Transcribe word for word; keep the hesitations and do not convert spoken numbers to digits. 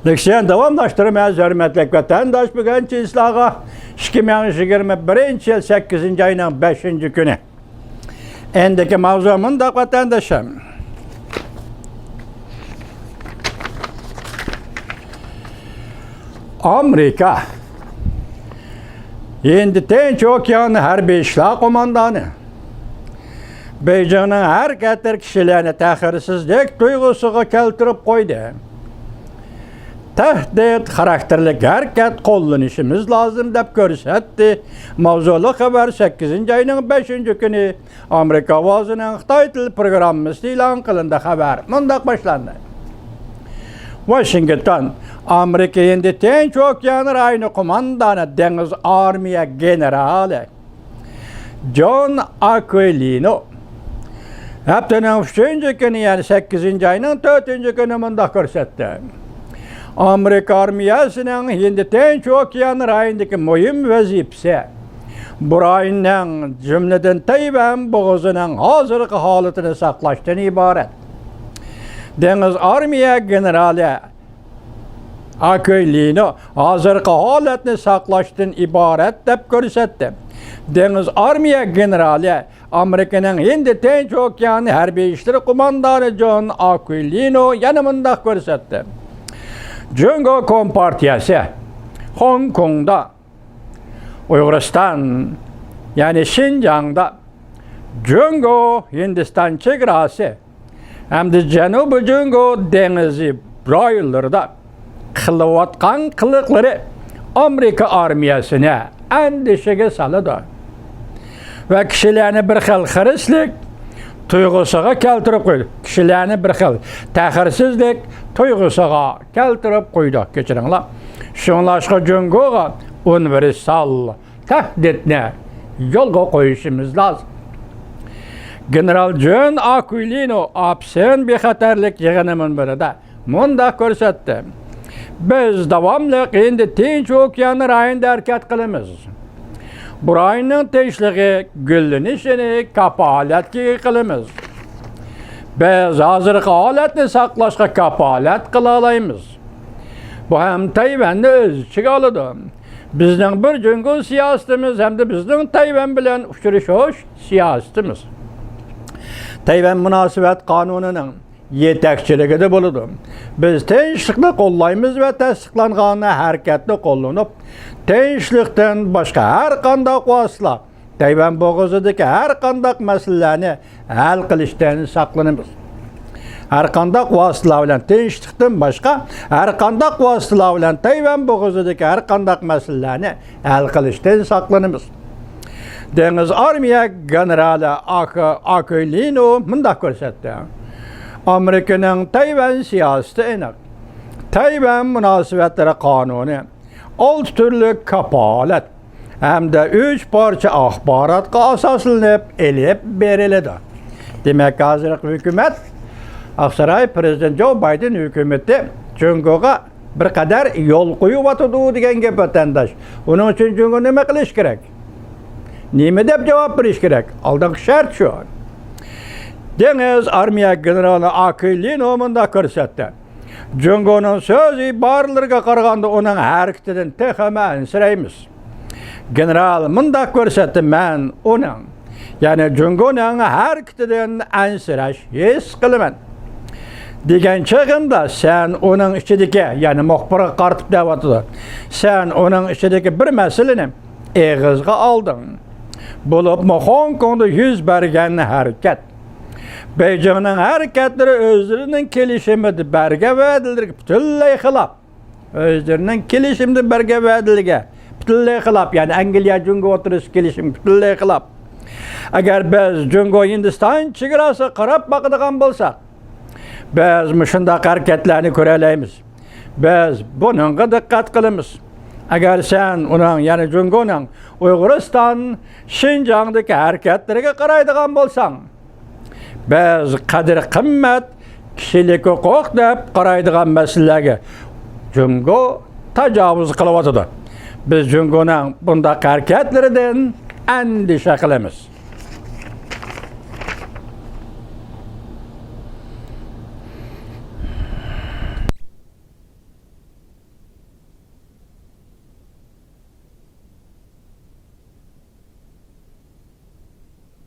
لېكسىيەنى داۋاملاشتۇرىمىز، ھۆرمەتلىك ۋەتەنداش، بۈگۈنچە سىلەرگە ئىككى مىڭ يىگىرمە بىرىنچى يىل سەككىزىنچى ئاينىڭ بەشىنچى كۈنى. ئەمدىكى ماۋزۇ مۇنداق، ۋەتەنداشلار. ئامېرىكا ھىندى تىنچ ئوكيان ھەربىي ئىشلار قوماندانى بېيجىڭنىڭ ھەرىكەتلىرى كىشىلەرنى تەخىرسىزلىك تۇيغۇسىغا كەلتۈرۈپ قويدى. تەھدىت خاراكتېرلىك ھەرىكەت قوللىنىشىمىز لازىم، دەپ كۆرسەتتى. ماۋزۇلۇق خەۋەر سەككىزىنچى ئاينىڭ بەشىنچى كۈنى ئامېرىكا ئاۋازىنىڭ خىتاي تىل پروگراممىسىدا ئېلان قىلىندى. خەۋەر مۇنداق باشلاندى. ۋاشىنگتون، ئامېرىكا ھىندى تىنچ ئوكيان رايونى قوماندانى، دېڭىز ئارمىيە گېنېرالى جون ئاكۇيلىنو ھەپتىنىڭ ئۈچىنچى كۈنى، يەنى سەككىزىنچى ئاينىڭ تۆتىنچى كۈنى مۇنداق كۆرسەتتى. ئامېرىكا ئارمىيەسىنىڭ ھىندى تىنچ ئوكيان رايونىدىكى مۇھىم ۋەزىپىسى بۇ رايوننىڭ، جۈملىدىن تەيۋەن بوغۇزىنىڭ ھازىرقى ھالىتىنى ساقلاشتىن ئىبارەت. دېڭىز ئارمىيە گېنېرالى ئاكۆي لىنو ھازىرقى ھالەتنى ساقلاشتىن ئىبارەت دەپ كۆرسەتتى. دېڭىز ئارمىيە گېنېرالى، ئامېرىكىنىڭ ھىندى تىنچ ئوكيان ھەربىي ئىشلىرى قوماندانى جون ئاكۆي لىنو يەنە مۇنداق كۆرسەتتى. جۇڭگو كومپارتىيەسى خوڭكوڭدا، ئۇيغۇرىستان، يەنى شىنجاڭدا، جۇڭگو ھىندىستان چېگراسى ھەمدە جەنۇبىي جۇڭگو دېڭىزى رايونلىرىدا قىلىۋاتقان قىلىقلىرى ئامېرىكا ئارمىيەسىنى ئەندىشىگە سالىدۇ ۋە كىشىلەرنى بىر خىل خىرىسلىك تۇيغۇسىغا كەلتۈرۈپ قويىدۇ. كىشىلەرنى بىر خىل تەخىرسىزلىك تۇيغۇسىغا كەلتۈرۈپ قويىدۇ، كەچۈرۈڭلار. شۇڭلاشقا جۇڭگوغا ئۇنىۋېرسال تەھدىتنى يولغا قويۇشىمىز لازىم. گېنېرال جون ئاكۇيلىنو ئاپسېن بىخەتەرلىك يىغىنى مۇنبىرىدە مۇنداق كۆرسەتتى: بىز داۋاملىق ھىندى تىنچ ئوكيان رايونىدا ھەرىكەت قىلىمىز. بۇ رايوننىڭ تىنچلىقى، گۈللىنىشىنى كاپالەتكە ئىگە قىلىمىز. بىز ھازىرقى ھالەتنى ساقلاشقا كاپالەت قىلالايمىز. بۇ ھەم تەيۋەننى ئۆز ئىچىگە ئالىدۇ. بىزنىڭ بىر جۇڭگو سىياسىتىمىز ھەمدە بىزنىڭ تەيۋەن بىلەن ئۇچرىشىش سىياسىتىمىز تەيۋەن مۇناسىۋەت قانۇنىنىڭ يېتەكچىلىكىدە بولىدۇ. بىز تىنچلىقنى قوللايمىز ۋە تەستىقلانغان ھەرىكەتنى قوللىنىپ، تىنچلىقتىن باشقا ھەر قانداق ۋاسىتىلەر تەيۋەن بوغۇزىدىكى ھەر قانداق مەسىلىلەرنى ھەل قىلىشتىن ساقلىنىمىز. ھەر قانداق ۋاسىتىلەر بىلەن، تىنچلىقتىن باشقا ھەر قانداق ۋاسىتىلەر بىلەن تەيۋەن بوغۇزىدىكى ھەر قانداق مەسىلىلەرنى ھەل قىلىشتىن ساقلىنىمىز. دېڭىز ئارمىيە گېنېرالى ئاك-، ئاكۆي لىنو مۇنداق كۆرسەتتى: ئامېرىكىنىڭ تەيۋەن سىياسىتى ئېنىق. تەيۋەن مۇناسىۋەتلىرى قانۇنى، ئالتە تۈرلۈك كاپالەت ھەمدە ئۈچ پارچە ئاخباراتقا ئاساسلىنىپ ئېلىپ بېرىلىدۇ. دېمەك، ھازىرقى ھۆكۈمەت، ئاقساراي، پىرېزىدېنت جو بايدېن ھۆكۈمىتى جۇڭگوغا بىر قەدەر يول قويۇۋاتىدۇ دېگەن گەپ، ۋەتەنداش. ئۇنىڭ ئۈچۈن جۇڭگو نېمە قىلىش كېرەك؟ نېمە دەپ جاۋاب بېرىش كېرەك؟ ئالدىنقى شەرت شۇ. دېڭىز ئارمىيە گېنېرالى ئاكۇي لىنو مۇنداق كۆرسەتتى: جۇڭگونىڭ سۆز ئىبارىلىرىگە قارىغاندا، ئۇنىڭ ھەرىكىتىدىن تېخىمۇ ئەنسىرەيمىز. گېنېرال مۇنداق كۆرسەتتى: مەن ئۇنىڭ، يەنى جۇڭگونىڭ ھەرىكىتىدىن ئەنسىرەش ھېس قىلىمەن. دېگەن چېغىمدا، سەن ئۇنىڭ ئىچىدىكى، يەنى مۇخبىرغا قارىتىپ دەۋاتىدۇ، سەن ئۇنىڭ ئىچىدىكى بىر مەسىلىنى ئېغىزغا ئالدىڭ. بولۇپمۇ خوڭكوڭدا يۈز بەرگەن ھەرىكەت بېيجىڭنىڭ ھەرىكەتلىرى ئۆزلىرىنىڭ كېلىشىمىدە بەرگەن ۋەدىلىرىگە پۈتۈنلەي خىلاپ. ئۆزلىرىنىڭ كېلىشىمدە بەرگەن ۋەدىلىرىگە پۈتۈنلەي خىلاپ، يەنى ئەنگلىيە جۇڭگو ئوتتۇرىسىدا كېلىشىمگە پۈتۈنلەي خىلاپ. ئەگەر بىز جۇڭگو ھىندىستان چېگراسىغا قاراپ باقىدىغان بولساق، بىز مۇشۇنداق ھەرىكەتلەرنى كۆرەلەيمىز. بىز بۇنىڭغا دىققەت قىلىمىز. ئەگەر سەن ئۇنىڭ، يەنى جۇڭگونىڭ ئۇيغۇرىستان، شىنجاڭدىكى ھەرىكەتلىرىگە قارايدىغان بولساڭ، بىز قەدىر-قىممەت، كىشىلىك ھوقۇق دەپ قارايدىغان مەسىلىلەرگە جۇڭگو تاجاۋۇز قىلىۋاتىدۇ. بىز جۇڭگونىڭ بۇنداق ھەرىكەتلىرىدىن ئەندىشە قىلىمىز.